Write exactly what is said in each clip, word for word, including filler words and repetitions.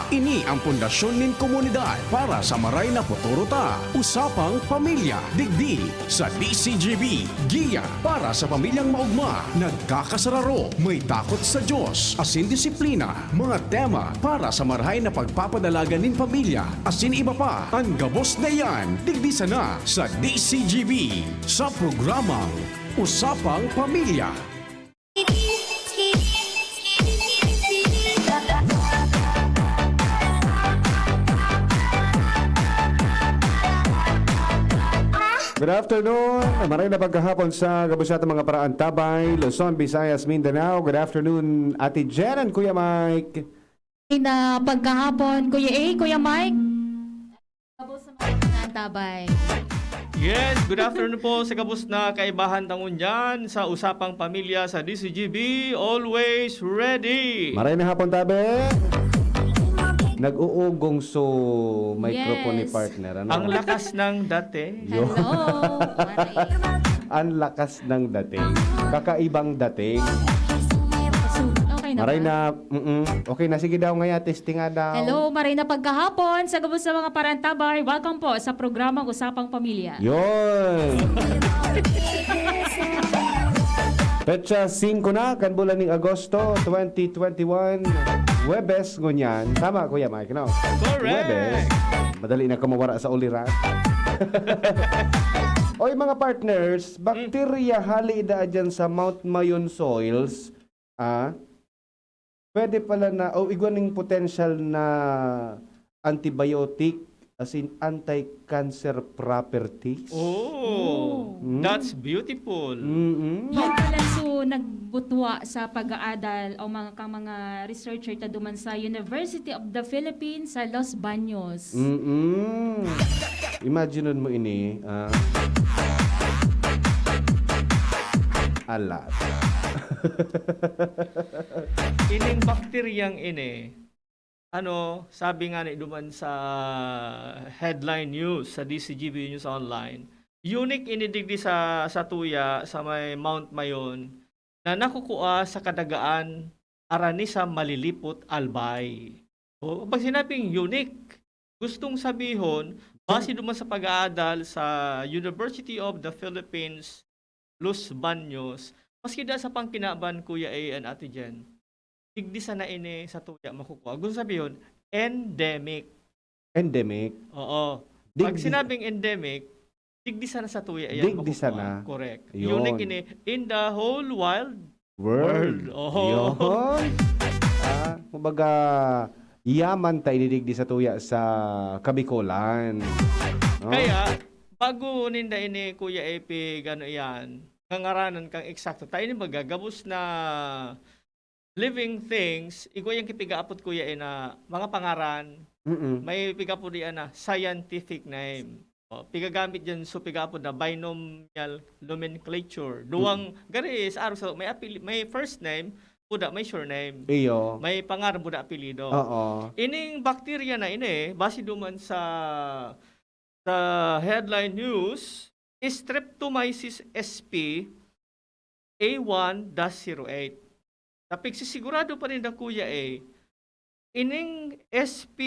Ini ang pundasyon nin komunidad para sa maray na futuro ta. Usapang Pamilya, digdi sa D C G B. Giya para sa pamilyang maogma, nagkakasararo, may takot sa Diyos, asin disiplina. Mga tema para sa marahay na pagpapadalagan nin pamilya, asin iba pa. An gabos na iyan, digdi sana sa D C G B, sa programang Usapang Pamilya. Good afternoon. Maray na pagkahapon sa gabos natin mga paraantabay, Luzon, Visayas, Mindanao. Good afternoon, Ate Jen and Kuya Mike. Maray na pagkahapon, Kuya A, Kuya Mike. Gabos sa mga paraantabay. Yes, good afternoon po sa gabos na kaibahan ta ngunyan sa Usapang Pamilya sa D C G B. Always ready. Maray na hapon, tabi. Nag-uugong so microphone ni Yes. partner, ano? Ang lakas ng dating. Yo. Hello. Maray. Ang lakas ng dating. Kakaibang dating. So, okay na Maray ba? na, mm-mm. Okay na, sige daw ngaya, testing nga daw. Hello, maray na pagkahapon sa gabos sa mga paraantabay. Welcome po sa programang Usapang Pamilya. Yun. Petsa singko na kan bulan ning Agosto, twenty twenty-one. Huwebes ngunyan. Tama, Kuya Mike, no? Correct. Huwebes. Madali na kumawara sa ulirat. Oy, mga partners, bakterya hali daa dyan sa Mount Mayon soils. Ah, pwede pala na, o igwa ning potential na antibiotic, as in anti-cancer properties. Oh, Oh. Hmm? that's beautiful. Mm-mm. Yan pala, so, nagbutwa sa pag-aadal o mga, kang mga researcher ta duman sa University of the Philippines sa Los Baños. Mm-mm. Imagine mo ini, ah. Alat. Ining bakteryang ini, ano, sabi nga ni duman sa headline news sa D C G B News Online, unique ini digdi sa, sa tuya, sa may Mount Mayon, na nakukua sa kadagaan arani sa Malilipot, Albay. O, pag sinabing unique, gustong sabihon, base duman sa pag-aadal sa University of the Philippines, Los Baños, maski da sa pangkinaban, Kuya A and Ate Jen, digdi sana ini sa tuya makukua. Gusto sabihon, endemic. Endemic. Oo. Pag Digdi- sinabing endemic, digdi sana sa tuya iyan Digdi makukua. sana. Correct. Yun. Unique ini in the whole wild World. World. Oho. Yun. Ah, kumbaga, yaman ta ini digdi sa tuya sa Kabikolan. No? Kaya, bago ninda ini, Kuya Epi, gano iyan, ngangaranan kang eksakto, ta ini baga gabos na living things, igwa yang kipigaapot, Kuya, eh, na mga pangaran, Mm-mm. may pigaapot diyan na scientific name. O, pigagamit diyan, so, pigaapod na binomial nomenclature. Duwang, Mm. gari, sa arog sa, may apeli-, may first name, buda, may surname. Iyo. May pangaran, buda, apelyido. Oo. Ining bakterya na ini, base duman sa, sa headline news, Streptomyces S P A one dash zero eight. Sa pigsisigurado pa ninda, Kuya, eh, ining S P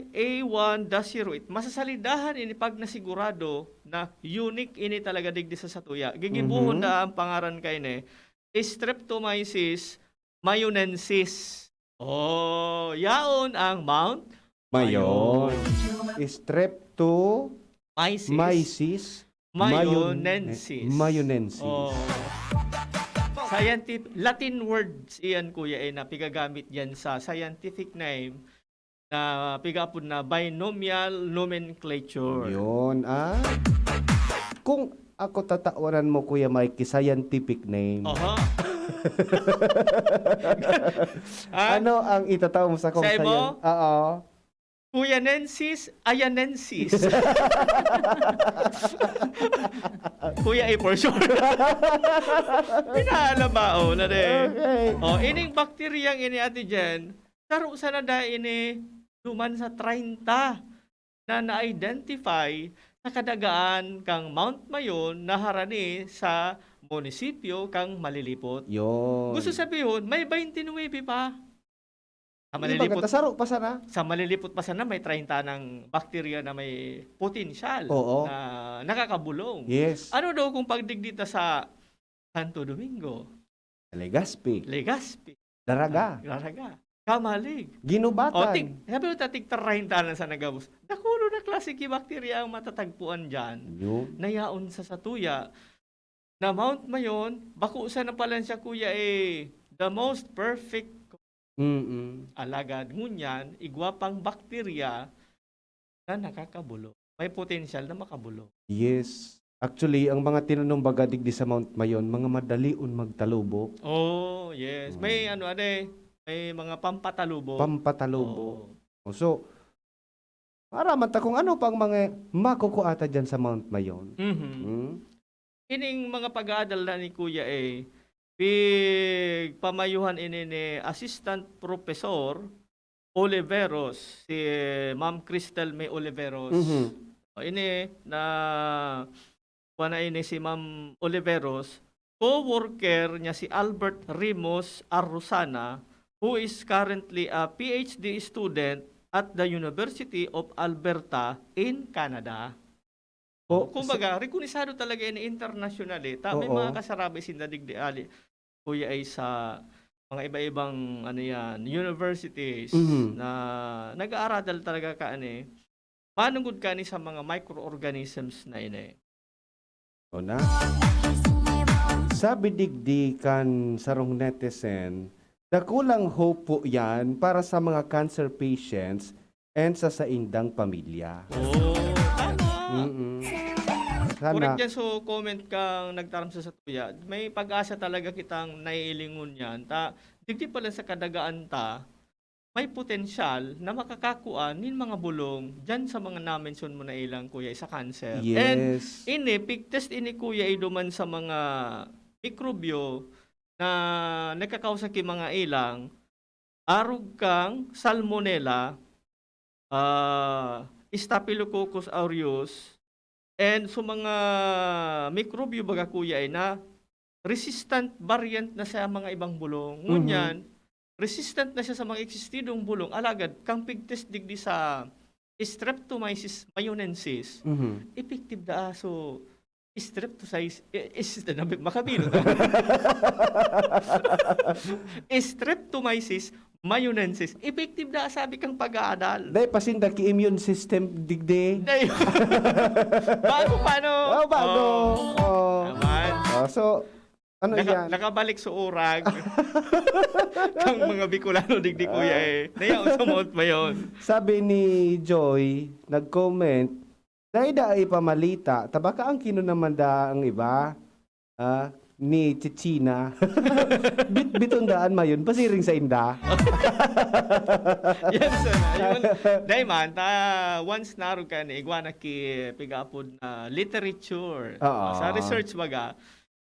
A one dash zero eight, masasalidahan ini pag nasigurado na unique ini talaga digdi sa satuya. Gigibohon Mhm. na ang pangaran kaini, Streptomyces mayonensis. Oh, yaon ang Mount Mayon. Mayon. Strepto Myces. Myces. Mayonensis. Mayonensis. Oh. Scientific, Latin words iyan, Kuya, eh, na pigagamit yan sa scientific name na pigaapod na binomial nomenclature. Yun, ah. Kung ako tatawanan mo, Kuya Mike, scientific name. Oho. Ah? Ano ang itatao mo sa kong Sa imo? science? Oo. Kuyanensis, ayanensis. Kuya A for sure. Pinaalabao na din. Okay. Oh, ining bakteryang ini, Ate Jen, saro sana da ini duman sa treinta na na-identify sa kadagaan kang Mount Mayon na harani sa munisipyo kang Malilipot. Yun. Gusto sabihon, may twenty-nine pa. Sa malilipot, sa malilipot pa sana, may treinta ng bakterya na may potensyal na nakakabulong. Yes. Ano daw kung pagdigdi ta sa Santo Domingo? Legazpi. Legazpi. Daraga. Ah, Daraga. Camalig. Ginubatan. O, tig-, sabi mo, ta, tig treinta na sa nagabos. Dakul na klase ki bakterya ang matatagpuan dyan. Yun. Na yaon sa satuya, na Mount Mayon, bako sana pala siya, kuya, eh, the most perfect. Mm-mm. Alagad, ngunyan, igwa pang bakterya na nakakabulong. May potensyal na makabulong. Yes. Actually, ang mga tinanom baga digdi sa Mount Mayon, mga madalion magtalubo. Oh, yes. May ano, ano eh, may mga pampatalubo. Pampatalubo. Oo. So, maaraman ta kung ano pang mga makukua ta dyan sa Mount Mayon. Mhm. Hmm? Ining mga pag-aadal na ni Kuya A, pigpamayuhan ini ni Assistant Professor Oliveros, si Ma'am Cristel May Oliveros. Mhm. O, ini na, kuha na ini si Ma'am Oliveros, co-worker niya si Albert Rimos Arrusana, who is currently a P H D student at the University of Alberta in Canada. O, kumbaga, rekonisado talaga ini internasyonal, eh. Ta-, may mga kasarabi sinda digdi ali, Kuya, ay sa mga iba-ibang, ano yan, universities na nag-aaradal talaga ka, ano, eh, manungod ka ni sa mga microorganisms na ini. O na. Sabi digdi kan sarong netizen, dakulang hope po yan para sa mga cancer patients and sa saindang pamilya. Oh, tama. Mm-mm. Sana. Correct yan. So, comment kang nagtaram sa satuya. May pag-asa talaga kitang naiilingon yan. Ta, digdi pa lang sa kadagaan ta, may potensyal na makakakua nin mga bulong dyan sa mga na-mention mo na ilang, kuya, sa cancer. Yes. And ini, pig-test ini, kuya, iduman sa mga mikrobyo na nagkakausa ki mga ilang, arog kang Salmonella, ah, Staphylococcus aureus, and so mga mikrobyo baga, kuya, ay na resistant variant na sa mga ibang bulong. Mhm. Ngunyan, resistant na siya sa mga existidong bulong. Alagad, kang pig-test digdi sa Streptomyces mayorensis, mhm, effective daa. So, streptosis-, eh, is, makabilo ka. Streptomyces mayorensis, effective daa, sabi kang pag-aadal. Dai pa sinda ki immune system digdi. Dai. Bago pa, no? Oh, bago. Oh. Oh. Naman. Oh, so, ano yan? Naka-, nakabalik sa urag. Kang mga Bicolano digdi, kuya, eh. Nayaon sa Mount Mayon. Sabi ni Joy, nag-comment, "Dai da ipamalita, ta baka ang kino naman da ang iba, ah, ni Chichina." Bit-, biton daan mayon, pasiring sa inda. Yan, sir. Yun. Dai man, ta, once narog ka ni, igwa na ki, piga-apod na literature. Oo. Sa research, baga,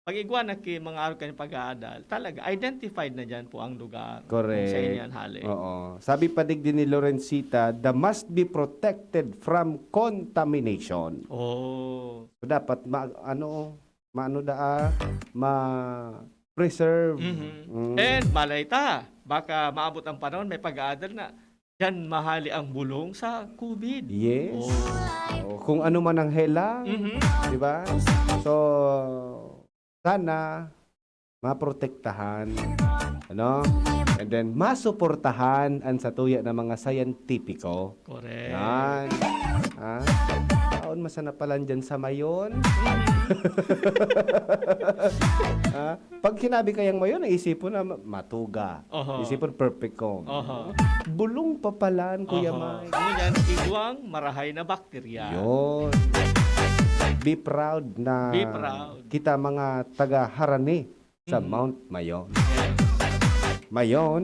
pag igwa na ki mga arog kan pag-aadal, talaga, identified na diyan po ang lugar kung saan yan hali. Correct. Oo. Sabi pa digdi ni Lorencita, "The must be protected from contamination." Oh. So, dapat ma-, ano, maano daa, ma-preserve. Mhm. Mm. And malay ta, baka maabot ang panahon, may pag-aadal na, diyan mahali ang bulong sa COVID. Yes. Oh. Oh, kung ano man ang helang, mhm, di ba? So, sana maprotektahan, ano? And then, masuportahan ang satuya ng mga scientifico. Correct. Yan. Ah, taon masana palan dyan sa mayon. Ah, pag sinabi kayang mayon, naisipon na ma-, matuga. Oho. Isipon perfect ko. Oho. Bulong pa palan, Kuya Mike. Ano yan? Igwang marahay na bakterya. Yun. Be proud na Be proud. Kita mga taga Harani sa Mount Mayon. Mayon.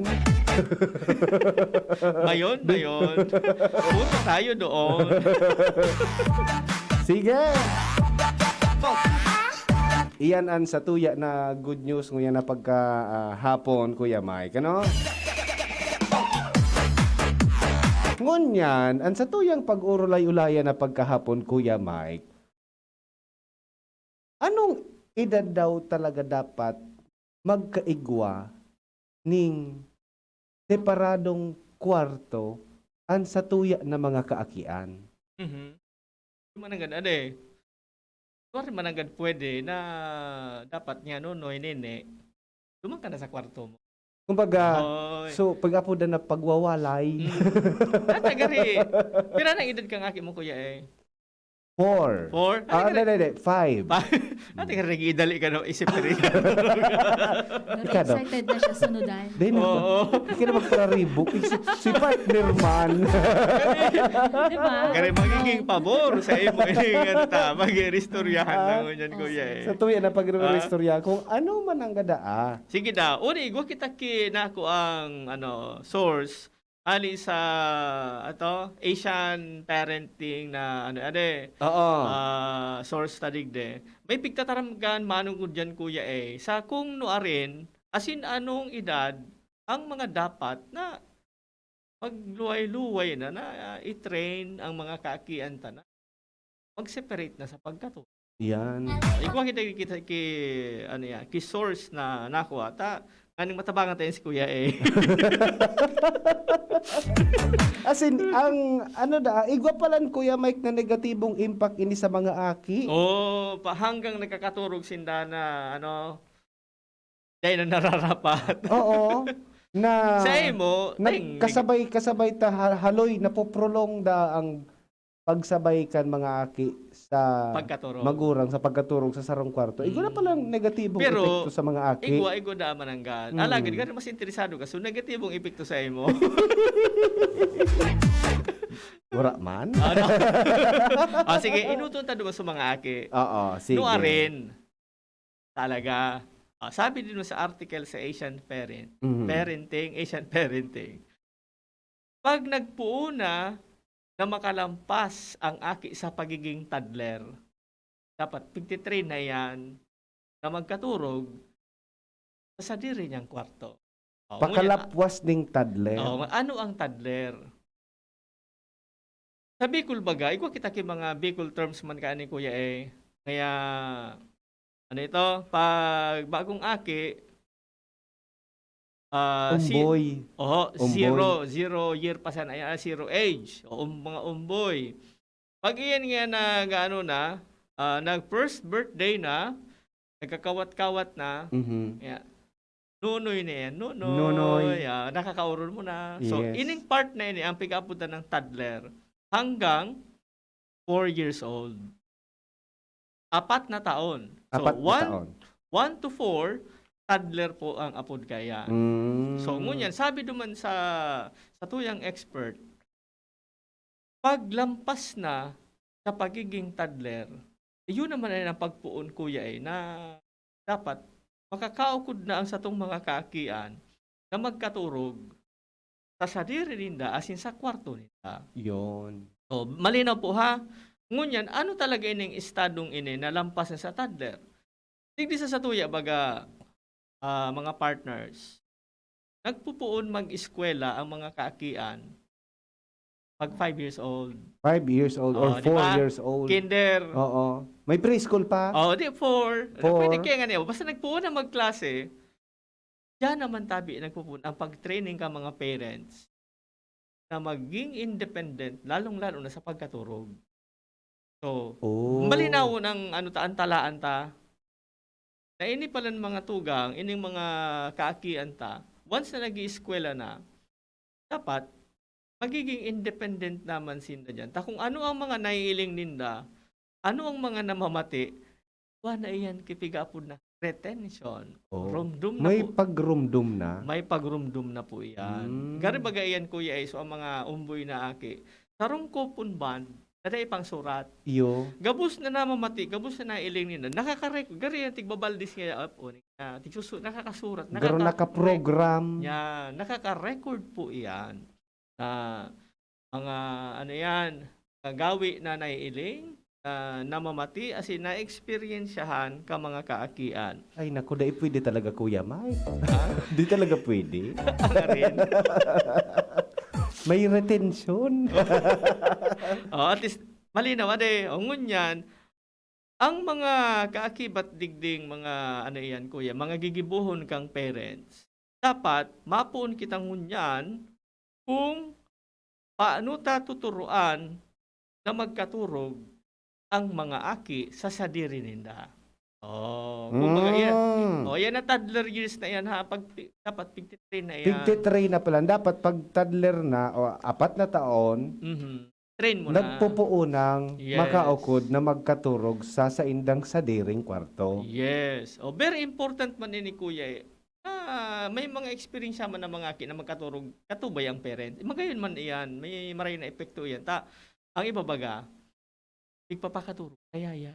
Mayon, Mayon. Punta tayo doon. Sige. Iyan an satuya na good news ngunyan na pagka, ah, hapon, Kuya Mike, ano? Ngunyan, an satuyang pag-urulay-ulayan na pagkahapon, Kuya Mike, anong edad daw talaga dapat magkaigwa ning separadong kwarto an satuya na mga kaakian. Mhm. Di man nanggad, ade. Di man nanggad pwede na dapat niya, no, no, nini. Duman ka na sa kwarto mo. Kumbaga, Hoy. So, pag-apo na na pagwawalay. Mm. Ata gari. Pira na edad ka nga mo, kuya, eh? Four. Four? Ah, hindi, hindi, hindi. Five. Ate ka rin, idali ka na isip ka rin. Pero excited na siya sunudan. Di na. Oo. Hindi ka na magpararibok. Si, si partner man. Di ba? Kaya magiging pabor sa imo. Ano ta? Mag-iristoryahan lang mo dyan, kuya eh. Sa tuya na pag-iristorya, kung ano man ang gadaa. Sige daw. Uni, igwa kita ki na ako ang ano, source ali sa ato Asian parenting na ano ade Oo. ah, source ta digde. May pigtataramgan manong gud diyan, kuya, eh. Sa kung nuarin, asin anong edad ang mga dapat na magluway-luway na, na ah, i-train ang mga kaakian ta na mag-separate na sa pagkatulog. Yan. Igwa kita kita ki ano yan, ki source na nakuha ta. Aning matabangan tayo si Kuya eh. As in, ang ano da, igwa palan Kuya Mike na negatibong impact ini sa mga aki. Oh, pa hanggang nagkakaturog sinda na ano, dahil na nararapat. Oo. Na Sa imo, ting- nagkasabay-kasabay ta ha- haloy, napoprolong da ang pagsabay kan mga aki sa Pagkaturog. magurang sa pagkaturog sa sarong kwarto. Igwa na Mm. palang negatibong Pero, epekto sa mga aki. Igwa, igwa da mananggad. Mm. Alagad, gani mas interesado ka. So, negatibong epekto sa imo. Wala man. Ano? Ah, sige, inuton ta duman sa mga aki. Oo, sige. Nuarin. Talaga. Ah, sabi din sa article sa Asian Parent, Mhm. Parenting, Asian Parenting. Pag nagpuon na na makalampas ang aki sa pagiging toddler, dapat pigtitrain na yan na magkaturog sa sadiri niyang kwarto. Oh, ngunyan, Pakalapwas ning toddler. Oh, ano ang toddler? Sa Bicol baga, igwa kita ki mga Bicol terms man kaini, kuya, eh. Kaya, ano ito, pag bagong aki, ah, si, Umboy. oho, Umboy. Zero, zero year pa sana, ah, zero age, o um- mga umboy. Pag iyan nga nag-ano na, ah, nag first birthday na, nagkakawat-kawat na, Mhm. yeah. Nunoy na yan. Nunoy. Nunoy. Ah, nakakaurol mo na. So, Yes. ining part na ini, ang pig-aapodan ng toddler, hanggang four years old. Apat na taon. So, Apat na one, taon. one to four, toddler po ang apod kaya. Mm. So, ngunyan, sabi duman sa, sa tuyang expert, paglampas na sa pagiging toddler, yun naman ay ang pagpuon, kuya, eh, na dapat makakaukod na ang satong mga kaakian na magkaturog sa sadiri ninda asin sa kwarto ninda. Yon. So, malinaw po ha. Ngunyan, ano talaga ining estadong ini na lampas na sa toddler? Digdi sa satuya, baga, ah, mga partners, nagpupuon mag-eskwela ang mga kaakian pag five years old. Five years old or Oh, di four ba? years old. Kinder. Oo. May preschool pa? Oh, di, four. Four. Pwede kaya nga niya. Basta nagpuon na magklase, diyan naman tabi nagpupuon ang pag-training ka mga parents na maging independent, lalong-lalo na sa pagkaturog. So, Oh. malinaw ng ano ta, ang talaan ta, na ini palan mga tugang, ining mga kaakian ta, once na nag-ieskwela na, dapat magiging independent naman sinda diyan. Ta kung ano ang mga naiiling ninda, ano ang mga namamati, wa na iyan kipiga apod na retention. Oh. Rumdum na May po. pagrumdum na? May pagrumdum na po iyan. Mm. Gari baga iyan, kuya, ay so ang mga umboy na aki. Sarong coupon band, na dai pang surat. Iyo. Gabos na namamati, gabos na nailing nila. Nakaka-record. Gari yan, tigbabaldis nga, ah, o, ah, tigsusu-, nakakasurat. Garo nakaka- naka-program. Yan. Nakaka-record po iyan. Na mga, ano yan, kagawi na naiiling, na namamati, asin na-eksperyensyahan ka mga kaakian. Ay, naku, dai pwede talaga, Kuya Mike. Ha? Di talaga pwede. Ang rin. May retention. Oh, at least, malinaw, ade. O, ngunyan, ang mga kaakibat digding, mga, ano iyan, kuya, mga gigibohon kang parents, dapat, mapuon kita ngunyan, kung paano ta tuturuan na magkaturog ang mga aki sa sadiri ninda. Oh, kumbaga, yan. Mm. Oh, yan na toddler years na yan, ha. Pag, dapat pigtitrain na yan. Pigtitrain na pala. Dapat pag toddler na, o apat na taon, Mhm. Train mo na. nagpupuunang Yes. makaukod na magkaturog sa saindang sadiring kwarto. Yes. Oh, very important man ini, kuya, eh. Ah, may mga eksperyensya man ang mga aki na magkaturog, katubay ang parent. Magayon man iyan, may maray na epekto iyan. Ta, ang iba baga, pigpapakaturog, kaya ya.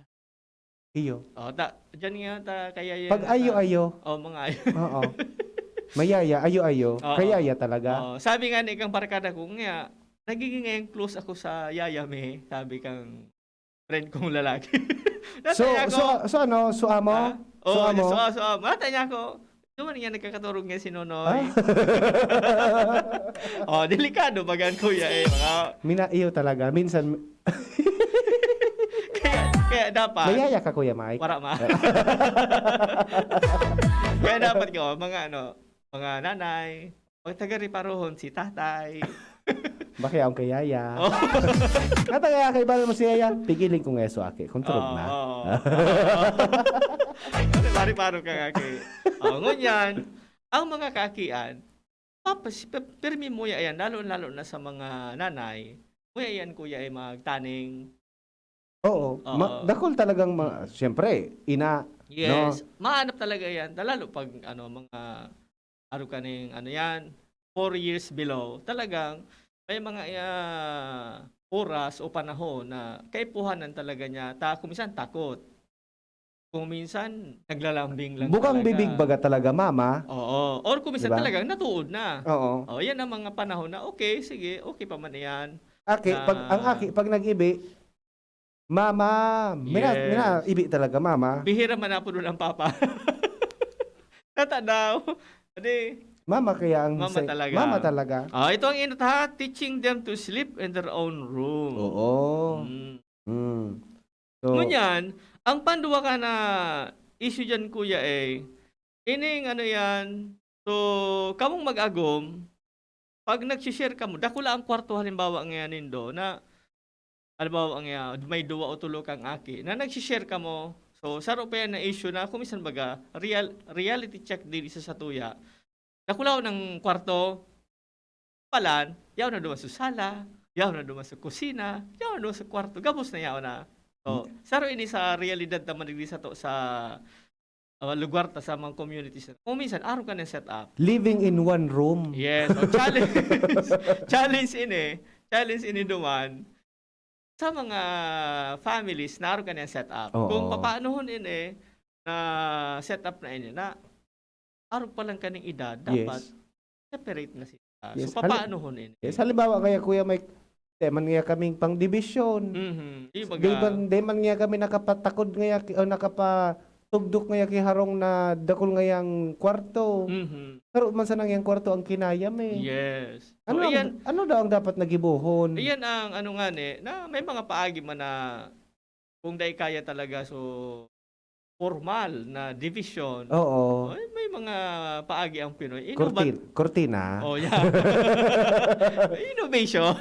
Iyo. Oh, ta, dyan nga ta, kaya ya. Pag ayo-ayo. Oh, mga ayo. Oo. Mayaya, ayo-ayo. Oo. Kayaya talaga. Oh, sabi nga ni kang barkada ko nga, nagiging ngayon close ako sa yaya mi, sabi kang friend kong lalaki. So, Nataya ko. so, so ano, so amo? Ah? So Oo, amo? so, so, ah, matay niya ako. Duman nga nagkakaturog nga si Nonoy. Ah? Oh, delikado bagan, kuya, eh. Mga, Mina, iyo talaga. Minsan, kaya, kaya dapat, mayaya ka, Kuya Mike. Wala ma. Kaya dapat ko, mga ano, mga nanay, magtagari parohon si tatay. Bakit ang kayaya? Oh. Natagaya kay balo mo si yaya, pigiling ko nga so aki, kung turog Oo, na. oo. Pare-paro ka nga kay. Oh, ngunyan, ang mga kaakian, papas, pe-, pirmi mo yan, lalo-lalo na sa mga nanay, mo yan, kuya, ay magtaning. Oo. Oo. Ma- dakol talagang, ma- siyempre, ina, Yes. Mahanap talaga yan. Lalo pag, ano, mga, ano kaning, ano yan, four years below, talagang may mga ah, oras o panahon na kaipuhanan talaga niya. Ta, kung minsan takot. Kung minsan, naglalambing lang Bukang talaga. Bibig baga talaga, mama. Oo. Or kung minsan Diba? Talagang natuod na. Oo. Oh, yan ang mga panahon na, okay, sige, okay pa man yan. Aki, Na- pag, ang aki, pag nag-ibi, mama, mina, Yes. mina, ibi talaga, mama. Bihira man na po doon ang papa. Tata daw. Adi, Mama kaya ang Mama sa- talaga. Mama talaga. Ah, ito ang inot ha, teaching them to sleep in their own room. Oo. Mm. Mm. So, Ngunyan, ang panduwa ka na issue dyan, kuya, eh, ining ano yan, so, kamong mag-agom, pag nagsishare kamo, dakula ang kwarto, halimbawa, ngayon nindo, na, halimbawa, nga, may duwa o tulo kang aki, na nagsishare kamo, so, saro pa yan na issue na, kung minsan baga, real, reality check din isa sa tuya. Dakula ng kwarto, palan, yaw na duman sa sala, yaw na duman sa kusina, yaw na duman sa kwarto, gabos na yaw na. So, saro ini sa realidad naman digdi sa to, sa ah, lugar ta sa mga communities. Kung minsan, araw ka ng setup. Living in one room. Yes, so challenge. Challenge ini. Challenge ini duman sa mga families na araw ka ng setup. Oo. Kung papaanohon ini na setup na ini na araw pa lang kaning edad, dapat Yes. separate na sila. Yes, So, papaanohon ini? Yes, halimbawa kaya, Kuya Mike, di man nga kaming pang division. Mhm. Di ba Di ga- man, di man nga kami nakapatakod nga ki-, o nakapatugdok nga ki harong na dakul nga yang kwarto. Mhm. Pero man sa nang yang kwarto ang kinaya mi. Yes. So, Ano, iyan, ang, ano daw ang dapat nagibuhon? iyan ang ano nga ni, na may mga paagi man na kung dai kaya talaga, so formal na division. Oo. Ay, may mga paagi ang Pinoy. Innovat- Kurtin, kurtina. Oh, yeah. Innovation.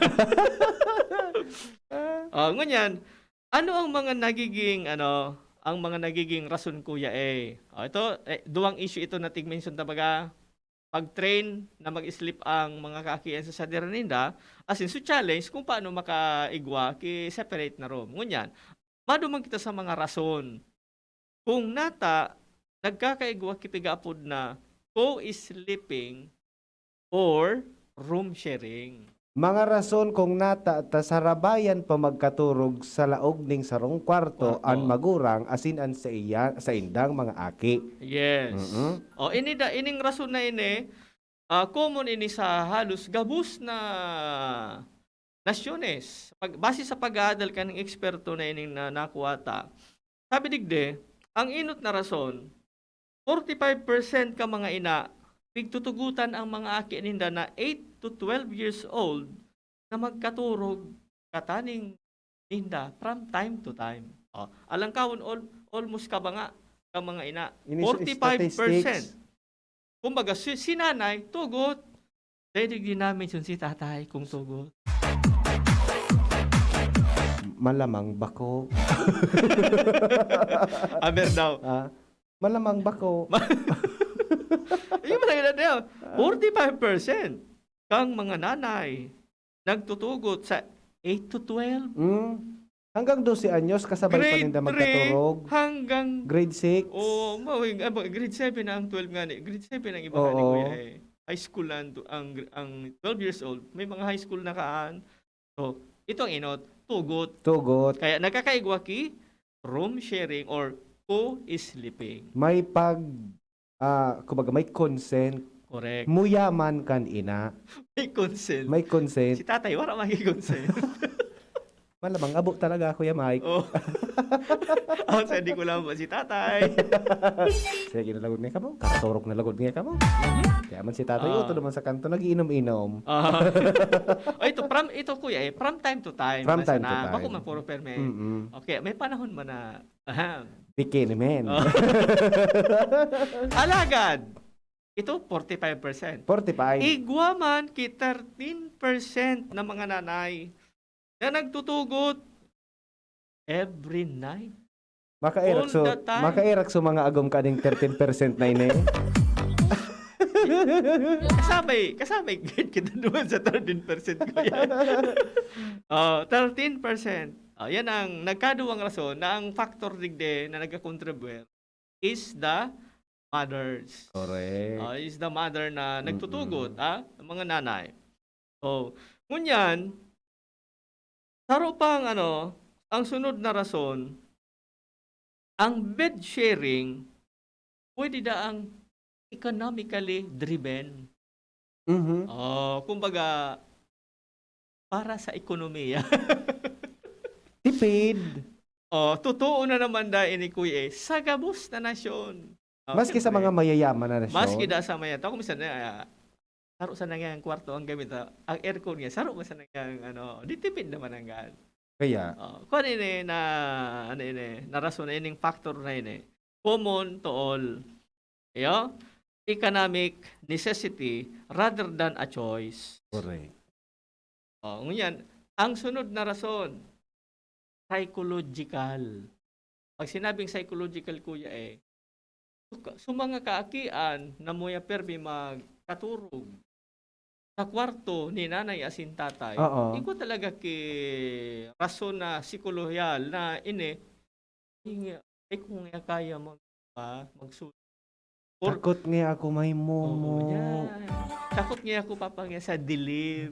Oh, ngunyan, ano ang mga nagiging, ano, ang mga nagiging rason, Kuya, eh? Oh, ito, eh, duwang issue ito na tig-mention, tabaga, pag-train na mag-sleep ang mga kaakian sa sadira ninda, as in, so challenge kung paano makaigwa ki separate na room. Ngunyan, maduman kita sa mga rason. Kung nata, nagkakaigwa ki pigaapod na co-sleeping or room sharing. Mga rason kung nata ta sarabayan pa magkaturog sa laog ning sarong kwarto Kwarto. An magurang asin an sa iya, sa indang mga aki. Yes. Mm-mm. O, ini da, ining rason na ini, ah, common ini sa halos gabos na nasyones. Pag, base sa pag-aadal kaning eksperto na ining na, nakuha ta, sabi digdi, ang inot na rason, forty-five percent ka mga ina, pigtutugutan ang mga aki ninda na eight to twelve years old na magkaturog kataning ninda from time to time. O, alangkawon, al-, almost ka ba nga ka mga ina? Ini sa Forty-five percent. statistics. Kumbaga, si, si nanay, tugot. Pwede din namin yun si tatay kung tugot. Malamang bako. Aber daw. Ah, malamang bako. Yung mga ganun daw, forty-five percent kang mga nanay nagtutugot sa eight to twelve. Mm. Hanggang dose anyos, kasabay pa Grade ninda three magkaturog. hanggang Grade six. Oo, mawing, ah, grade seven na ang twelve nga ni. Grade seven ang iba nga ni Oo. Kuya eh. High school na ang, ang, ang twelve years old. May mga high school na kaan. So, ito ang inot, tugot. Tugot. Kaya nagkakaigwa ki room sharing or co-sleeping. May pag, ah, kumbaga, may consent. Correct. Muyaman kan ina. May consent. May consent. Si tatay, wala maki-consent. Malamang abo talaga, Kuya Mike. Oh. Ako sa di ko lang po si tatay. Sige na lagod nga kamo. Katurok na lagod nga kamo. Kaya man si tatay, Ah. uto naman sa kanto, nag-iinom-inom. Ah. Oh, ito, from, ito kuya eh, from time to time. From Basta time to na, time. Bako man puro perme. Mm-mm. Okay, may panahon man na, ahem. Bikini men. Oh. Alagad, ito forty-five percent. forty-five. Igwa man ki thirteen percent na mga nanay na nagtutugot every night. Makairak All so, the time. Makairak so mga agom kaning thirteen percent na ini. Kasabay, kasabay gid kita duman sa thirteen percent ko yan. Oh, thirteen percent. Oh, yan ang nagkaduwang rason na ang factor digdi na nagkakontribute is the mothers. Correct. Oh, is the mother na Mm-mm. nagtutugot, ah, ang mga nanay. So, ngunyan, saro pang ano, ang sunod na rason, ang bed sharing, pwede daang economically driven. Mhm. Oh, kumbaga, para sa ekonomiya. Tipid. Oh, totoo na naman dahil ni Kuya eh, sa gabos na nasyon. Oh, Maski sa siyempre. mga mayayaman na nasyon. Maski da sa mayata, kung minsan na, ah, saro sa nangyang kwarto ang gamit, ah, ang aircon niya, saro ba sa nangyang, ano, di tipid naman ang gan. Kaya, Oh, kung ano ini na, ano ini, na rason na ining factor na ini. Common to all. Iyo? Economic necessity rather than a choice. correct. Oh, ngunyan, ang sunod na rason, psychological. Pag sinabing psychological, kuya, eh, so, ka- so mga kaakian na muya permi magkaturog sa kwarto ni nanay asin tatay, Oo. igwa talaga ki rason na psikolohiyal na ini, "Ay, nga, ay, kung nga kaya mag, pa, magsulat." Or, Takot nga ako may Oo, momo. yan. Takot nga ako, papa, nga sa dilim.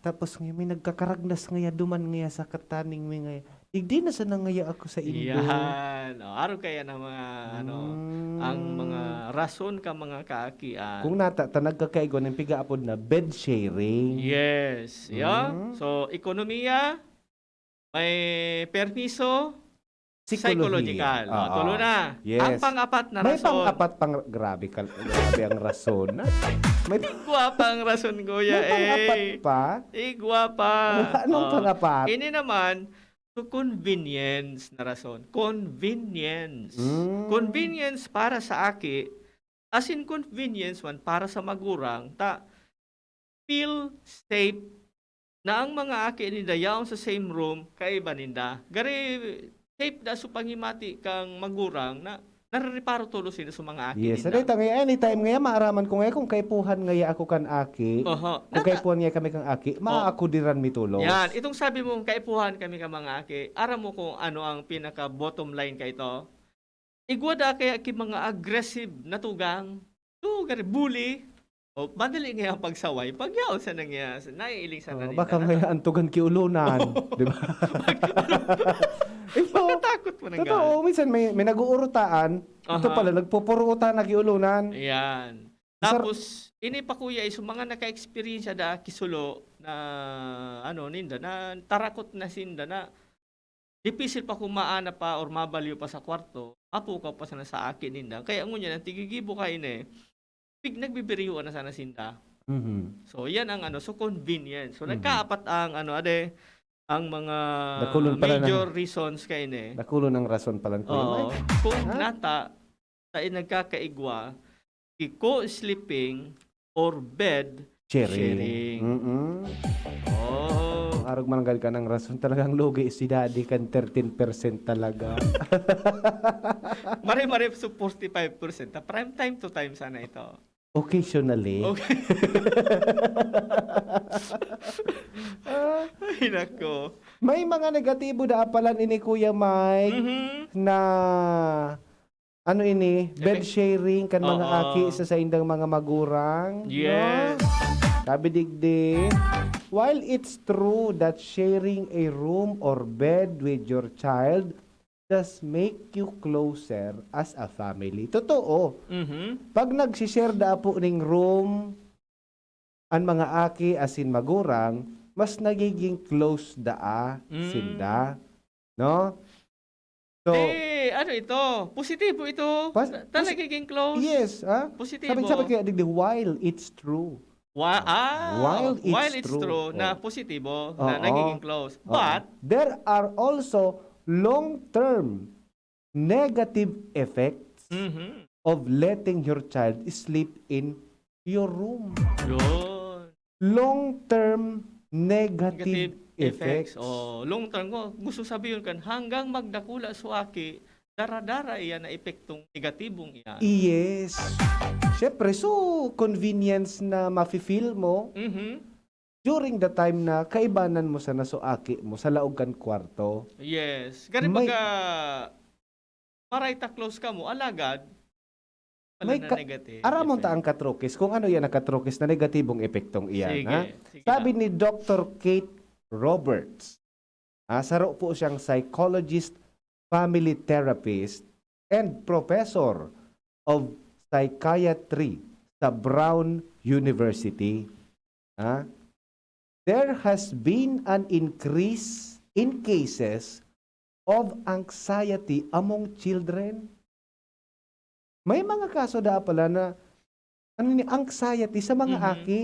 Tapos nga, may nagkakaragnas nga duman nga sa kataning mi nga. Igdi na sana ngaya ako sa indo. Yan. O, aro kaya na mga, ano, Mm. ang mga rason ka mga kaakian. Kung nata, ta nagkakaigwa ng piga-apod na bed sharing. Yes. Yeah. Mm. So, ekonomiya, may permiso, Psikolohiya. psychological. O, Oo. tulo na. Yes. Ang pang-apat na May rason. pang-apat pang, grabe, ka, grabe ang rason. May Igwa pang rason, kuya. May pang-apat Eh. pa? Igwa pa. Anong O, pang-apat? Ini naman, to convenience na rason. Convenience. Mm. Convenience para sa aki, as in convenience man para sa magurang, ta feel safe na ang mga aki ninda yaon sa same room kaiba ninda. Gari safe da sa panghimati kang magurang na narereparo tolos sila sa mga aki Yes, ninda. ano ito nga, anytime nga, maaraman ko nga kung kaipuhan nga ako kan aki, Oho. kung Nata- kaipuhan nga kami kang aki, maakudiran mi tolos. Yan, itong sabi mong kaipuhan kami ka mga aki, aram mo kung ano ang pinaka bottom line ka ito? Igwa da kaya ki mga aggressive na tugang. So, gari, bully. O, madali nga ang pagsaway. Pag yaon sa nangya, naiiling sa Oh, nanita. baka may antugan kiulunan, di ba? Ito, Pagkatakot mo nang totoo, minsan may, may nag-uurutaan, ito Aha. pala, nagpupuruutan na kiulunan. Ayan. Sar- Tapos, ini pa kuya, is mga naka-experience da kisulo na, ano, ninda, na tarakot na sinda na dipisil pa kung maana pa or mabalyo pa sa kwarto, mapukaw pa sana sa aki ninda. Kaya ngunyan, ang tigigibo kayo na eh, pig, nagbibirihoan na sana sinda. Mhm. So, yan ang ano, so convenience. So, Mhm. nagkaapat ang ano, ade, ang mga Dakulon pala na. major reasons kayo na eh. Dakulon ang rason pala, Kuya Oo. Mike. Kung Ha? nata, sa nagkakaigwa, ki co-sleeping or bed Sharing. Sharing. Mm-mm. Oh. Ang arog man gad ka ng rason, talagang lugi si daddy kan thirteen percent talaga. Mare-mare sa forty-five percent. Ta prime time to time sana ito. Occasionally. Okay. Ay, nako. May mga negatibo da palan ini, Kuya Mike, Mhm. na ano ini, bed Epek- sharing kan mga Oo. aki sa saindang mga magurang, no? Yes. Sabi digdi, "While it's true that sharing a room or bed with your child does make you closer as a family." Totoo. Mhm. Pag nagsishare da po ning room, an mga aki asin magurang, mas nagiging close daa Mm. sinda, no? So, Eh, ano ito? Positibo ito. Pas-, Na, na posi-, nagiging close. Yes, ah? Positibo. Sabi, sabi kaya digdi, "While it's true." Wa-, ah, While it's while it's true. true, na Oh. positibo, na Oo. nagiging close. Oo. But there are also long-term negative effects Mhm. of letting your child sleep in your room. Yun. Long-term negative Negative effects. effects. Oh, long term ko. Gusto sabihin kan, hanggang magdakula so aki, dara-dara iyan na epektong negatibong iyan. Yes. Siyempre, so convenience na mafe-feel mo Mhm. during the time na kaibanan mo sana so aki mo sa laog kan kwarto. Yes. Gani May baga, maray ta close kamo, alagad, wala May na ka-, negative aramon ta effect. ang katrokis, kung ano yan ang katrokis na negatibong epektong iyan, Sige, ha? sige Sabi lang. ni Doctor Kate Roberts, ah, saro po siyang psychologist, family therapist, and professor of psychiatry sa Brown University. Ha? There has been an increase in cases of anxiety among children. May mga kaso daa pala na, ano ni, anxiety sa mga Mhm. aki.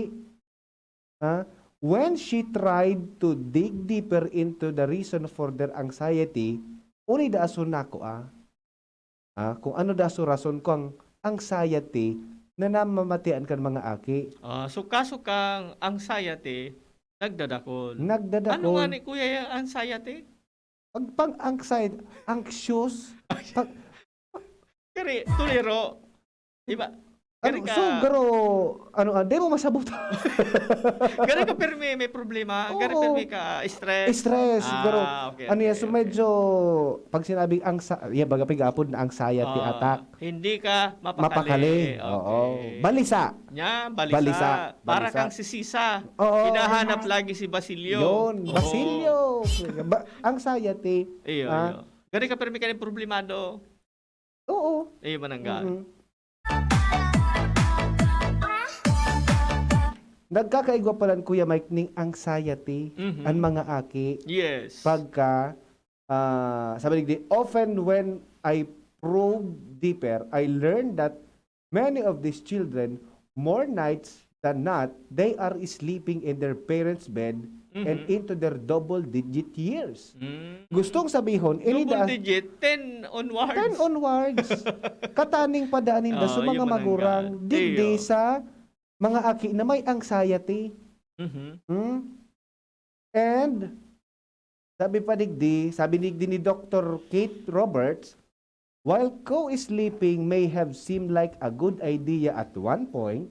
Ha? When she tried to dig deeper into the reason for their anxiety, uli daa so nako, ah. Ah, kung ano daa so rason kung anxiety na namamatian kan mga aki. Ah, so kaso kang anxiety, nagdadakol. Nagdadakol. Ano nga ni kuya yung anxiety? Pag, pag anxiety, anxious, pag Kari, tuliro. Iba. Ano, Gari ka so, garo, ano, ah, di mo masabot. Gari ka pirmi, may problema. Gari Oo. pirmi ka, stress. Stress, Ah, garo. okay, Ano yan, okay, so okay. medyo, pag sinabing angsa-, yan, baga pig-apod na anxiety Ah, attack. hindi ka mapakali. Mapakali. Oo. Okay. Balisa. Nya, balisa. Balisa. Para Balisa. kang sisisa. Oo. Hinahanap lagi si Basilio. Yun, Oo. Basilio. Ba-, anxiety. Iyo, Ah. iyo. Gari ka pirmi ka rin problemado. Oo. Eh, manangga. Mm-mm. Nagkakaigwa palan, Kuya Mike, ning anxiety Mhm. an mga aki Yes. pagka, ah, sabi digdi, "Often when I probe deeper, I learn that many of these children, more nights than not, they are sleeping in their parents' bed and Mhm. into their double-digit years." Mm. Gustong sabihon, ini Double da-, digit, ten onwards. ten onwards. Kataning pa daa ninda Oo, sa mga yung manangga. magurang, digdi Iyo. sa mga aki na may anxiety. Mhm. Hmm? And sabi pa digdi, sabi digdi ni Doctor Kate Roberts, "While co-sleeping may have seemed like a good idea at one point,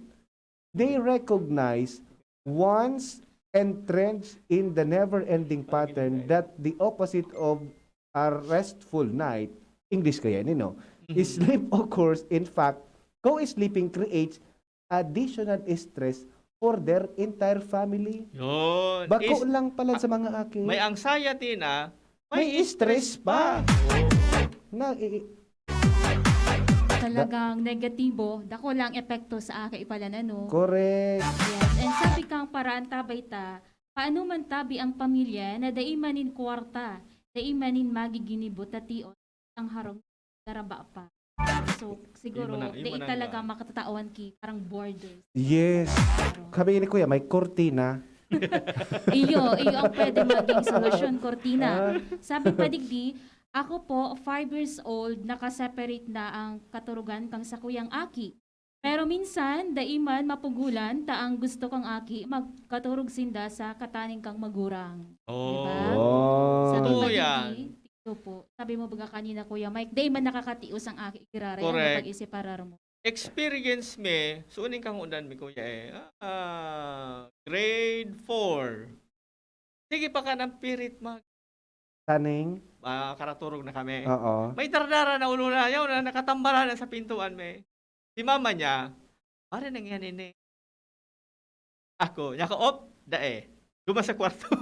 they recognize once entrenched in the never-ending pattern that the opposite of a restful night," English kaya ini, no? Mhm. "Sleep occurs. In fact, co-sleeping creates additional stress for their entire family." Yun. Bako Is-, lang pala sa ah, mga aki. may anxiety na, may May stress stress pa. pa. Oo. Na, i-, i- Talagang negatibo, dako lang epekto sa aki pala na, no? Correct. Yes. And sabi kang paraan tabay ta, paano man tabi ang pamilya na dai man nin kwarta, dai man nin magiginibo ta tion ang harong daraba pa. So, siguro, Yung mana-, yung dai manangga. talaga makatatawan ki parang borders. Yes. Claro. Sabi ni Kuya, may kortina. Iyo, iyo ang pwede maging solusyon, kortina. Ah. Sabi pa digdi, "Ako po, five years old, naka-separate na ang katurugan kang sakuyang aki. Pero minsan, dai man mapugolan ta ang gusto kang aki, magkaturog sinda sa kataning kang magurang. Oh. Diba? Oh. Sabi Totoo pa yan. Didi, tigdo po. Sabi mo baga kanina, Kuya Mike, dai man nakakatios ang aki, giraray ang Correct. pag-isiparar mo. Experience mi, suning kangudan mi, kuya, eh. Ah, grade four. Sige pa ka ng pirit mag... Taning? Ah, karaturog na kami. Oo. May dardara na ulo na, yaw na, nakatambalan na sa pintuan, may. Si mama niya, "Pare, nangyari ni." Ako, niya ka, "Op, dae." Duma sa kwarto.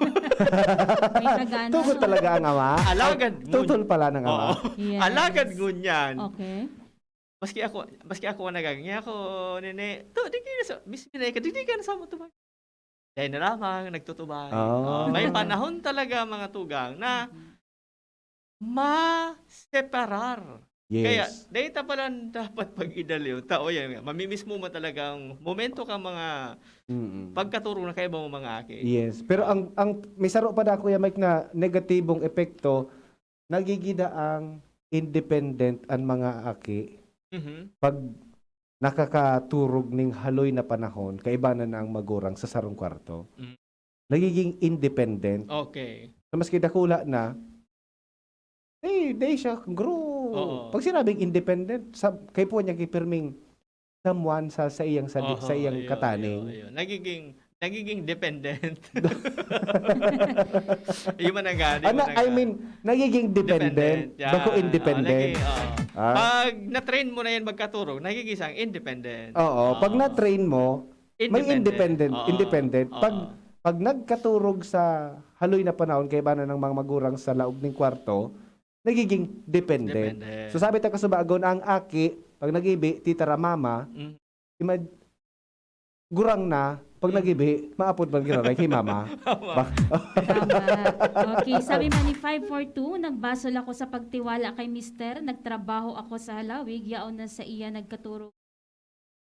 May kagana. Tugot talaga ang ama? Alagad Ay, tutol pala ng ama. Oo. Yes. Alagad ngunyan. Okay. Maski ako, maski ako ang nagaganyan ako, nene, to, di kayo sa, Miss Minay ka, di, di ka na sa mo tumag. Dahil na lamang, nagtutubay. Ah. Oh, may panahon talaga, mga tugang, na ma-separar. Yes. Kaya, dahil ta pala dapat pag-idaliw. Tao yan nga. Mamimismo mo talagang momento ka mga Mm-mm. pagkaturong na kaiba mo mga aki. Yes. Pero ang ang may saro pa da, Kuya Mike, na negatibong epekto, nagigida ang independent ang mga aki Mhm. pag nakakaturog ning haloy na panahon, kaibanan na ang magurang sa sarong kwarto. Mm. Nagiging independent. Okay. So, maski dakula na, eh, di siya grow. Oo. Pag sinabing independent, sa, kay po niya kipirming someone sa, sa iyang sa, Oho, sa iyang ayun, kataning. ayun, ayun. Nagiging, nagiging dependent. Yung man ang gani, Ano, man ang I gani. mean, nagiging dependent, Dependent, yeah. bako independent. Ah, naging, oo. Ah. Pag na-train mo na yan magkaturog, nagiging isang independent. Oo, pag Oo. na-train mo, may Independent. independent, Oo. independent. Pag Oo. pag nagkaturog sa haloy na panahon, kaibanan ng mga magurang sa laog ning kwarto, nagiging dependent. Dependent. So sabi ta kasubagon, ang aki, pag nag-ibi, tita ra mama, Mm. imag-, gurang na, pag Mm. nag-ibi, maapod man giraray kay mama. Bak- Tama. Okay, sabi man ni five four two, "Nagbasol ako sa pagtiwala kay mister, nagtrabaho ako sa halawig, yaon na sa iya nagkaturog.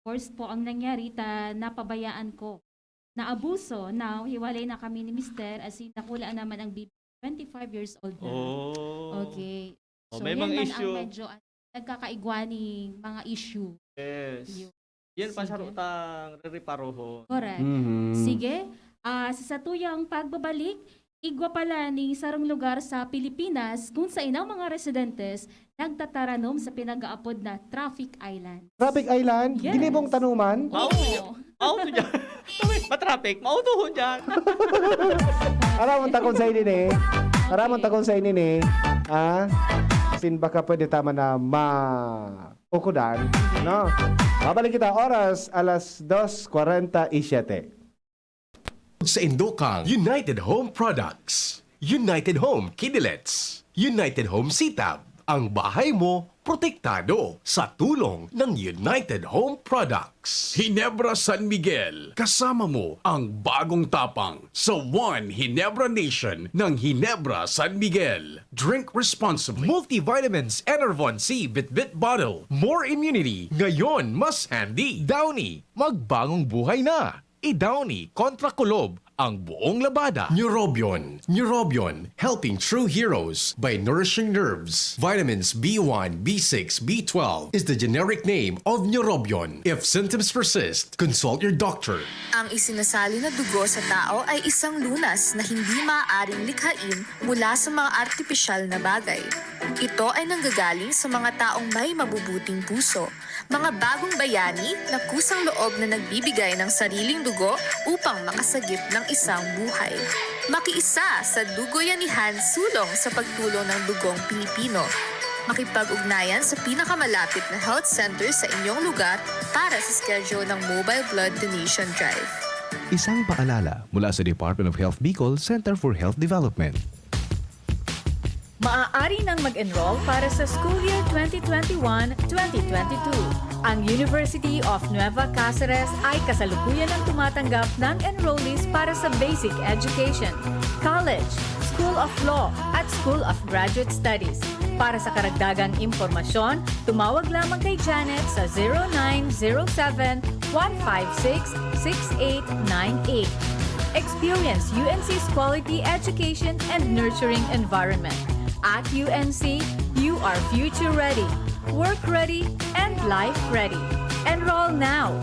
Course po ang nangyari ta napabayaan ko. Naabuso, now hiwalay na kami ni mister, as in, nakula naman ang baby, twenty-five years old na." Oh. Okay. Oh, So, may yan mga man issue. Ang medyo ah, nagkakaigwa ning mga issue. Yes. Yun. Yan pa Sige. sa rutang re-reparohon. Correct. Mhm. Sige, ah, sa satuyang pagbabalik, igwa pala ning sarong lugar sa Pilipinas kung sain ang mga residentes nagtataranom sa pinag-aapod na traffic island. Traffic Island, Yes. ginibong tanuman. Mao, Oo. mao to dyan. Matraffic, mautuhon dyan. Aramon ta kung sa ini ni. Aramon ta kung sa ini ni. Ah? Sin baka pwede tama na ma-, ukudan. No? Babalik kita oras, alas dos kwarenta y siete. Sa indokang United Home Products, United Home Kidilets, United Home Sitab, ang bahay mo protektado sa tulong ng United Home Products. Ginebra San Miguel, kasama mo ang bagong tapang sa One Ginebra Nation ng Ginebra San Miguel. Drink responsibly. Multivitamins Enervon C Bitbit Bottle. More immunity, ngayon mas handy. Downy, magbagong buhay na. I-Downy kontra kulob ang buong labada. Neurobion. Neurobion, helping true heroes by nourishing nerves. Vitamins B one, B six, B twelve is the generic name of Neurobion. If symptoms persist, consult your doctor. Ang isinasali na dugo sa tao ay isang lunas na hindi maaaring likhain mula sa mga artipisyal na bagay. Ito ay nanggagaling sa mga taong may mabubuting puso, mga bagong bayani na kusang loob na nagbibigay ng sariling dugo upang makasagip ng isang buhay. Makiisa sa Dugoyanihan Sulong sa pagtulong ng dugong Pilipino. Makipag-ugnayan sa pinakamalapit na health center sa inyong lugar para sa schedule ng Mobile Blood Donation Drive. Isang paalala mula sa Department of Health Bicol Center for Health Development. Maaari nang mag-enroll para sa school year twenty twenty-one, twenty twenty-two. Ang University of Nueva Caceres ay kasalukuyan ang tumatanggap ng enrollees para sa basic education, college, School of Law, at School of Graduate Studies. Para sa karagdagang impormasyon, tumawag lamang kay Janet sa zero nine zero seven, one five six, six eight nine eight. Experience U N C's quality education and nurturing environment. At U N C, you are future ready, work ready, and life ready. Enroll now!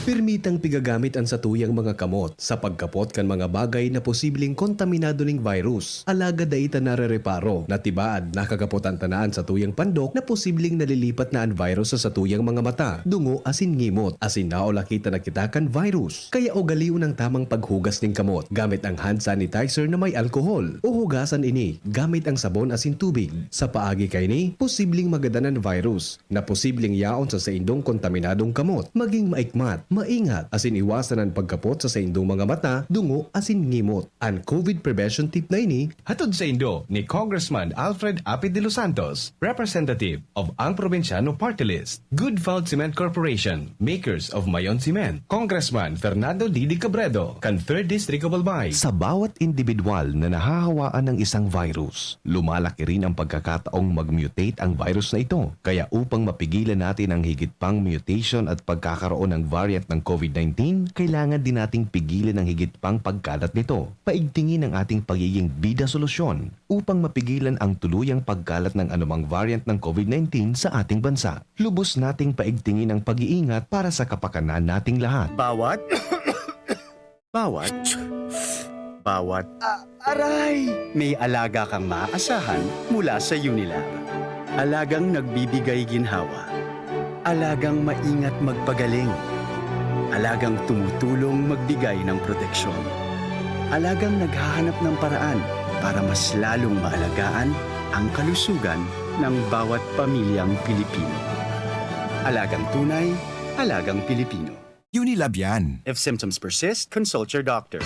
Permitang pigagamit an satuyang mga kamot sa pagkapot kan mga bagay na posibleng kontaminado ning virus. Alagad dai ta narereparo na tibaad nakakapotan ta na an satuyang pandok na posibleng nalilipat na an virus sa satuyang mga mata, dungo asin ngimot, asin naulaki ta na kita kan virus. Kaya ugalion ang tamang paghugas nin kamot gamit ang hand sanitizer na may alkohol, o hugasan ini gamit ang sabon asin tubig. Sa paagi kaini, posibleng magadan an virus na posibleng yaon sa saindong kontaminadong kamot. Maging maikmat, maingat, asin iwasan an pagkapot sa saindong mga mata, dungo, asin ngimot. An COVID prevention tip na ini, hatod saindo ni Congressman Alfred Api de los Santos, representative of Ang Probinsyano Party List, Good Vald Cement Corporation, makers of Mayon Cement, Congressman Fernando Didi Cabredo, kan Third District of Albay. Sa bawat indibidwal na nahahawaan ng isang virus, lumalaki rin ang pagkakataong mag-mutate ang virus na ito. Kaya upang mapigilan natin ang higit pang mutation at pagkakaroon ng variant ng COVID nineteen, kailangan din nating pigilan ang higit pang pagkalat nito. Paigtingin ang ating pagiging bida solusyon upang mapigilan ang tuluyang pagkalat ng anumang variant ng COVID nineteen sa ating bansa. Lubos nating paigtingin ang pag-iingat para sa kapakanan nating lahat. Bawat, bawat, bawat, ah, aray! May alaga kang maaasahan mula sa Unilab. Alagang nagbibigay ginhawa. Alagang maingat magpagaling. Alagang tumutulong magbigay ng proteksyon. Alagang naghahanap ng paraan para mas lalong maalagaan ang kalusugan ng bawat pamilyang Pilipino. Alagang tunay, alagang Pilipino. Unilab yan. If symptoms persist, consult your doctor.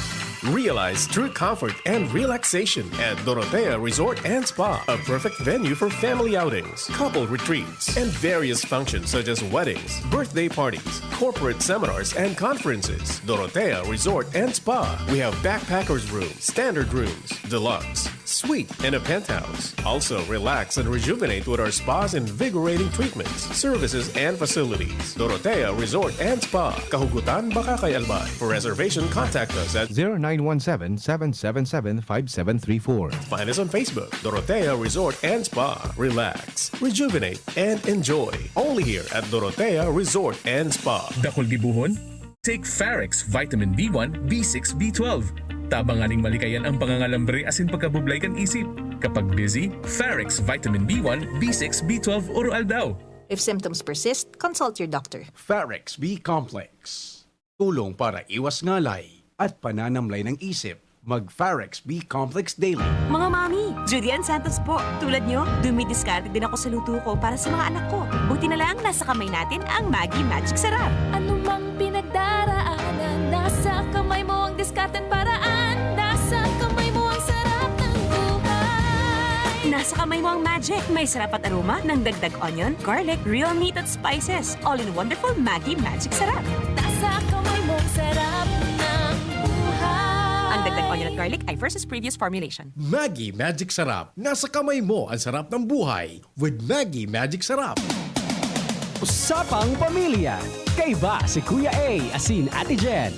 Realize true comfort and relaxation at Dorotea Resort and Spa, a perfect venue for family outings, couple retreats, and various functions such as weddings, birthday parties, corporate seminars, and conferences. Dorotea Resort and Spa. We have backpackers room, standard rooms, deluxe, suite, and a penthouse. Also, relax and rejuvenate with our spa's invigorating treatments, services, and facilities. Dorotea Resort and Spa, Kahugutan, Bacacay, Albay. For reservation, contact us at zero nine one seven, seven seven seven, five seven three four. Find us on Facebook, Dorotea Resort and Spa. Relax, rejuvenate, and enjoy. Only here at Dorotea Resort and Spa. Dakul gibohon? Take Farex Vitamin B one, B six, B twelve. Tabangan ning malikayan ang pangangalambre asin pagkabublay kan isip. Kapag busy, Farex Vitamin B one, B six, B twelve, Oro Aldaw. If symptoms persist, consult your doctor. Farex B Complex. Tulong para iwas ngalay at pananamlay ng isip. Mag Farex B Complex Daily. Mga mami, Judy Ann Santos po. Tulad nyo, dumidiskarte din ako sa luto ko para sa mga anak ko. Buti na lang, nasa kamay natin ang Maggi Magic Sarap. Anumang pinagdaraanan, nasa kamay mo ang diskarte at paraan. Nasa kamay mo ang sarap ng buhay. Nasa kamay mo ang magic. May sarap at aroma ng dagdag onion, garlic, real meat at spices. All in wonderful Maggi Magic Sarap. Nasa kamay mo ang sarap ng buhay. Ang dagdag onion at garlic ay versus previous formulation. Maggi Magic Sarap. Nasa kamay mo ang sarap ng buhay with Maggi Magic Sarap. Usapang Pamilya. Kaiba si Kuya A asin Ate Jen.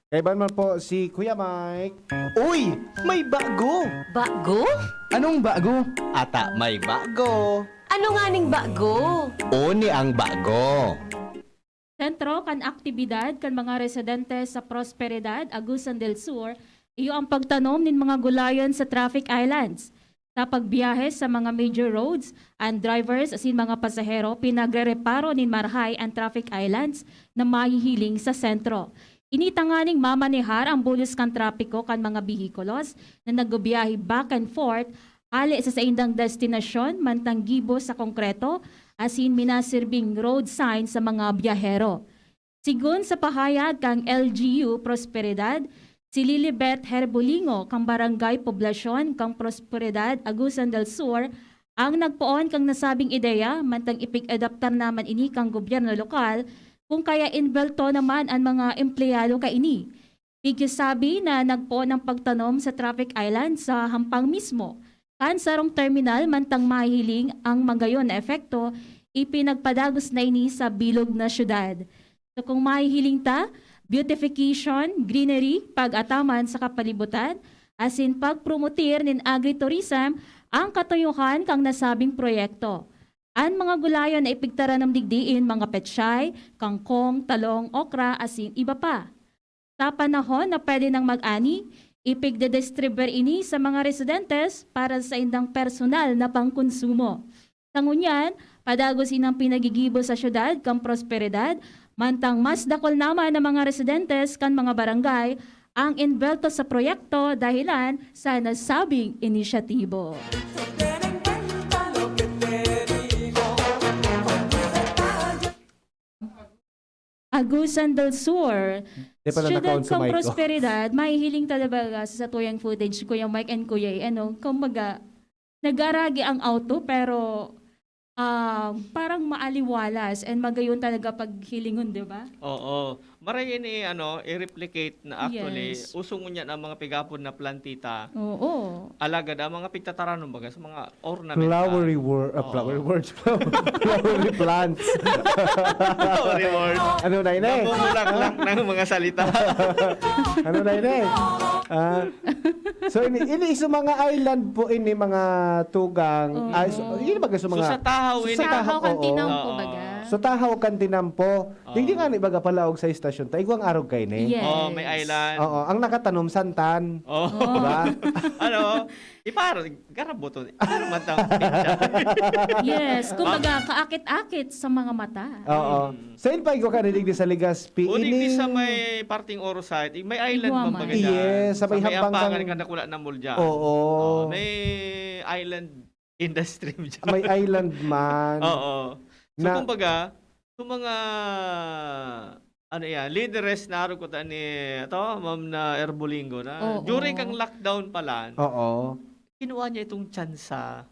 Kaiba naman po si Kuya Mike. Uy! May bago! Bago? Anong bago? Ata may bago! Ano nga ning bago? Oni ang bago! Sentro kan aktibidad kan mga residente sa Prosperidad, Agusan del Sur, iyo ang pagtanom nin mga gulayon sa traffic islands. Sa pagbiyahe sa mga major roads, an drivers asin mga pasahero pinagrereparo nin marahay an traffic islands na mahihiling sa sentro. Ini tanganing mamanehar ang bulos kan trapiko kan mga behikulos na nagbibiyahe back and forth hale sa saindang destinasyon mantang gibo sa konkreto asin minasirbing road sign sa mga biyahero. Sigun sa pahayag kan L G U Prosperidad, si Lilibet Herbolingo kan Barangay Poblacion kan Prosperidad, Agusan del Sur, ang nagpoon kan nasabing ideya mantang ipig-adaptar naman ini kan gobyerno lokal kun kaya envuelto naman an mga empleyado kaini. Pigkasabi na nagpoon an pagtanom sa traffic island sa hampang mismo kan sarong terminal mantang mahihiling ang magayon na epekto, ipinagpadagos na ini sa bilog na syudad. So kung mahihiling ta, beautification, greenery, pag-ataman sa kapalibutan, asin pagpromotir nin agritourism ang katuyohan kan nasabing proyekto. An mga gulayon na ipigtaranom digdi iyo, mga pechay, kangkong, talong, okra, asin iba pa. Sa panahon na pwede nang mag-ani, ipigdidistribuyar ini sa mga residentes para sa indang personal na pangkonsumo. Sa ngunyan, padagos inang pinagigibo sa syudad kan prosperidad, mantang mas dakul naman ang mga residentes kan mga barangay ang enbelto sa proyekto dahilan sa nasabing inisyatibo. Agusan del Sur. Di pala Syudad nakaon sa kang mic ko. Prosperidad, mahihiling talaga sa satuyang footage, Kuya Mike and Kuya A, ano, kumbaga, nagaragi ang auto, pero ah, parang maaliwalas and magayon talaga paghilingon, di ba? Oo. Maray ini, ano, i-replicate na actually, Yes. uso ngunyan ang mga pigapon na plantita. Oo. Alagad ang mga pigtataranom baga sa mga ornamental. Flowery wor- ah, Oo. flowery words. Flowery plants. Flowery word. Ano na ini? Namumulaklak ng mga salita. Ano na ini? Ah, so ini, ini sa mga island po ini, mga tugang. Oo. Ay, so, ini baga sa So, mga sa Tahaw, sa ini- Tahaw Tahaw, kan oo. tinampo, Oo. baga. So Tahaw kan tinampo. Oo. Hindi nga ni baga palaog sa istasyon ta. Igwang arog kay ni. Yes. Oh, may island. Oo, ang nakatanom santan. Oh. Oh. Diba? Ano? Ipar, garabo to. Ipar man tang Yes, kumbaga, kaakit-akit sa mga mata. Oo. Mm. Sa in pa igwa ka digdi sa Legazpi. O digdi ini- sa may parting Oro side, may island Igwa man man. baga dyan. Yes, sa may Sa may Habang Ampangan kang- ka dakula na mall dyan. Oo. Oh, may island industry dyan. May island man. Oo. So, Na- kumbaga, sa mga ano yan, leaderes na arog ko ta ni ito, Ma'am na Erbolingo na Oo. during kang lockdown pala, Oo. kinuha niya itong tsansa.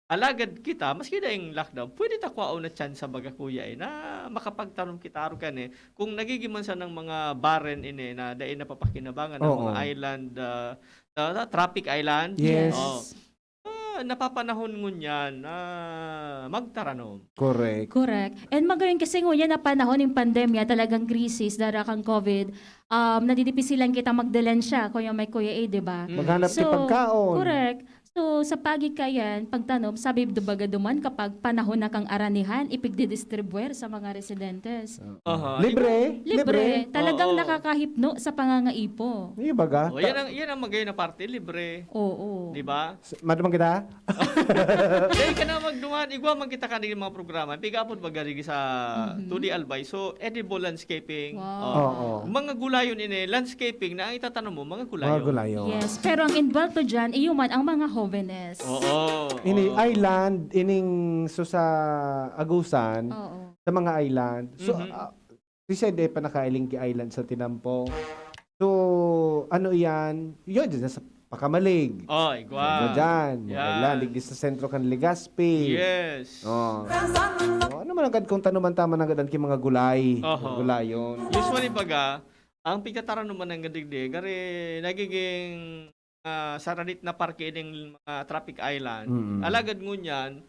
Alagad kita, maski na yung lockdown, pwede ta kwaon na tsansa baga kuya eh, na makapagtanom kita arog kan eh. Kung nagiging man sa ng mga barren ini na dai napapakinabangan ng Oo. mga island, ah, ah, tropic island. Yes. Oh. Ah, napapanahon ngunyan na magtaranom. Correct. Correct. And magayon kasi ngunyan na panahon ng pandemya, talagang krisis, dara kang COVID, um, nadidipisilan kita magdalensya, Kuya Mike, Kuya A, di ba? Mm. Maghanap So, ka pagkaon. Correct. So, sa pagikayan, pagtanom, sabi do baga duman kapag panahon na kang aranihan, ipigdidistribuer sa mga residentes. Aha. Libre? Libre, talagang Oo. nakakahipno sa pangangaipo. Yung baga? Oh, yan ang yan ang magayon na parte, libre. Oo. Di ba? S- Madumang kita? Dahil ka na magduman, igwa man kita kanil mga programa. Piga-upload baga digi sa two D Albay. So, edible landscaping. Wow. Oh. Oo. Mga gulayon ini, landscaping na ang itatanom mo, mga gulayon. Mga gulayon. Yes, pero ang involved to dyan, iyo man ang mga hovenes. Oo. Ini oo. island, ining so sa Agusan, Oo. sa mga island. So, Mhm. ah, si Sed eh, panakailing ki island sa Tinampo. So, ano yan? Yun, dyan sa Pakamalig. Oh, igwa. Dyan, Yan. island, digdi sa sentro kan Legazpi. Yes. Oh. Oh, ano man ang kad kung tanuman tama ng gadan ki mga gulay? Oho. Gulayon. Usually baga, ang pigtataranom man ng gadigdi, gari nagiging ah, saradit na parke ning mga traffic island. Mm. Alagad ngunyan,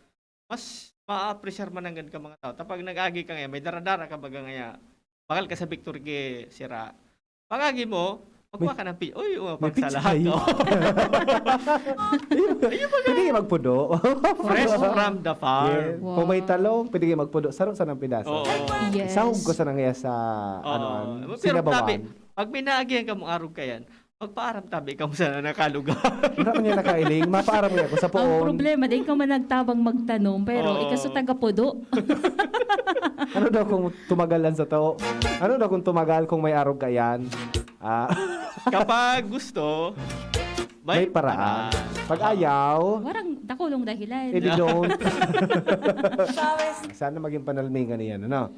mas ma-appreciate man nanggad ka mga tao. Tapag nag-agi ka ngayon, may dara-dara ka baga ngaya, bakal ka sa Victor K. Sira. Pag-agi mo, magkuha ka ng pi-, uy, oh, May pagsalahat. pichay. Oh. Pwede kayo magpudo. Fresh from the farm. Yeah. Wow. Kung may talong, pwede kayo magpudo. Saro sa ng pidaso. Oo. Yes. Isahog ko sa nangya sa Oo. ano, ano, Pero sinabawan. tabi, pag pinaagihan ka mong arog ka yan, magpaaram tabi ka mo sana nakalugar. Wala man niya nakailing, mapaaram niya ako sa Ang poon. problema, di ka man nagtabang magtanom, pero Oo. ikaso tagapudo. Ano daw kung tumagalan sa tao? Ano daw kung tumagal kung may arog ka yan? Ah, Kapag gusto, may paraan. Pag ayaw, Warang dakulong dahilan. eh di don't. Sana maging panalmingan niyan, ano?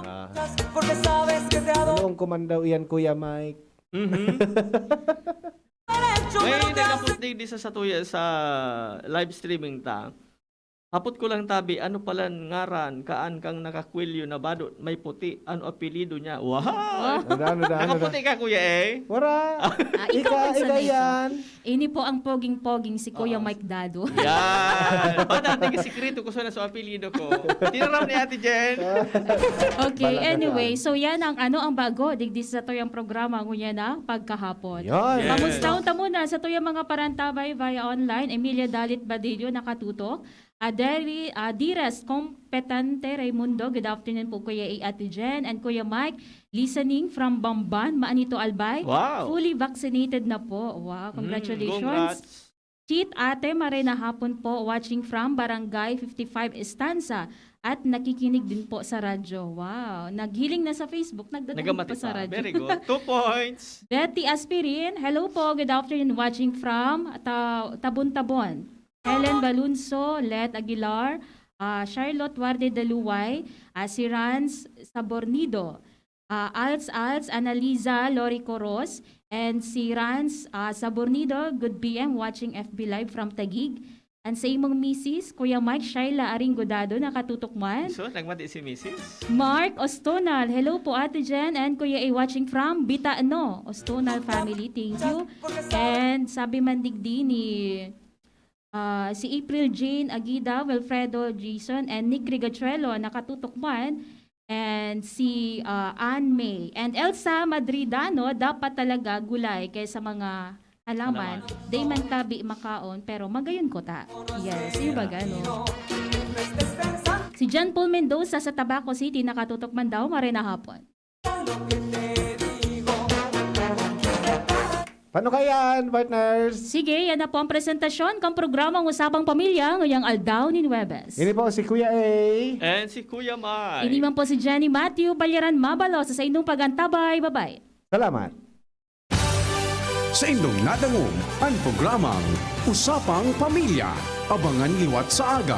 Ah. Noong kumandaw iyan, Kuya Mike. Mhm. May nagapot digdi sa satuya sa live streaming ta. Hapot ko lang tabi, ano palan ngaran kaan kang nakakwelyo na badot, may puti, ano apelyido niya? Wow! Ano, ano, ano, ano? Nakaputi ka, Kuya, eh? Wara! Ah, ikaw Ika, ang ika sanay yan! Ini po ang poging-poging si Kuya Oo. Mike Dado. Yan! Ba't ang naging sikreto ko sa naso apelyido ko? Tinaram ni Ate Jen. Okay, Balaga anyway, yan. So yan ang ano, ang bago digdi sa tuyang programa ngunyan na pagkahapon. Yan! Yes. Kamusta unta muna sa tuyang mga parantabay via online? Emilia Dalit Badillo nakatutok. Aderi, ah, Dires Competente Raimundo, good afternoon po, Kuya A, Ate Jen, and Kuya Mike, listening from Bamban, Maanito, Albay. Wow. Fully vaccinated na po. Wow, Mm, congratulations. Congrats. Cheat Ate, maray na hapon po, watching from Barangay fifty-five Estancia at nakikinig din po sa radyo. Wow, naghiling na sa Facebook, nagdadangog Nagamati pa sa pa. radyo. Very good. Two points. Betty Aspirin, hello po, good afternoon, watching from Ta- Tabon-Tabon. Helen Balunso, Let Aguilar, ah, Charlotte Warde Daluway, ah, si Rans Sabornido, ah, Alts Alts, Analiza Lori Coros, and si Rans ah, Sabornido, good P M, watching F B Live from Taguig. And sa imong misis, Kuya Mike, Shaila Aring Godado, nakatutok man. So, nagmati si misis? Mark Ostonal, hello po Ate Jen and Kuya A, watching from Bitano, Ostonal family, thank you. And sabi man digdi ni ah, si April Jane Agida, Wilfredo Jason, and Nick Rigachuelo, nakatutok man. And si ah, Ann May. And Elsa Madridano, dapat talaga gulay kaysa mga halaman. Halaman. Di man tabi makaon, pero magayon ko ta. Yes, yung baga, no? Si John Paul Mendoza sa Tabaco City, nakatutok man daw, maray na hapon. Paano kaya yan, partners? Sige, yan na po ang presentasyon kan programang Usapang Pamilya ngayong aldaw nin Huwebes. Ini po si Kuya A. And si Kuya Mike. Ini man po si Jenny Matthew Balyaran Mabalo sa saindong pagantabay. Bye-bye. Salamat. Sa indong nadangog an programang Usapang Pamilya. Abangan liwat sa aga,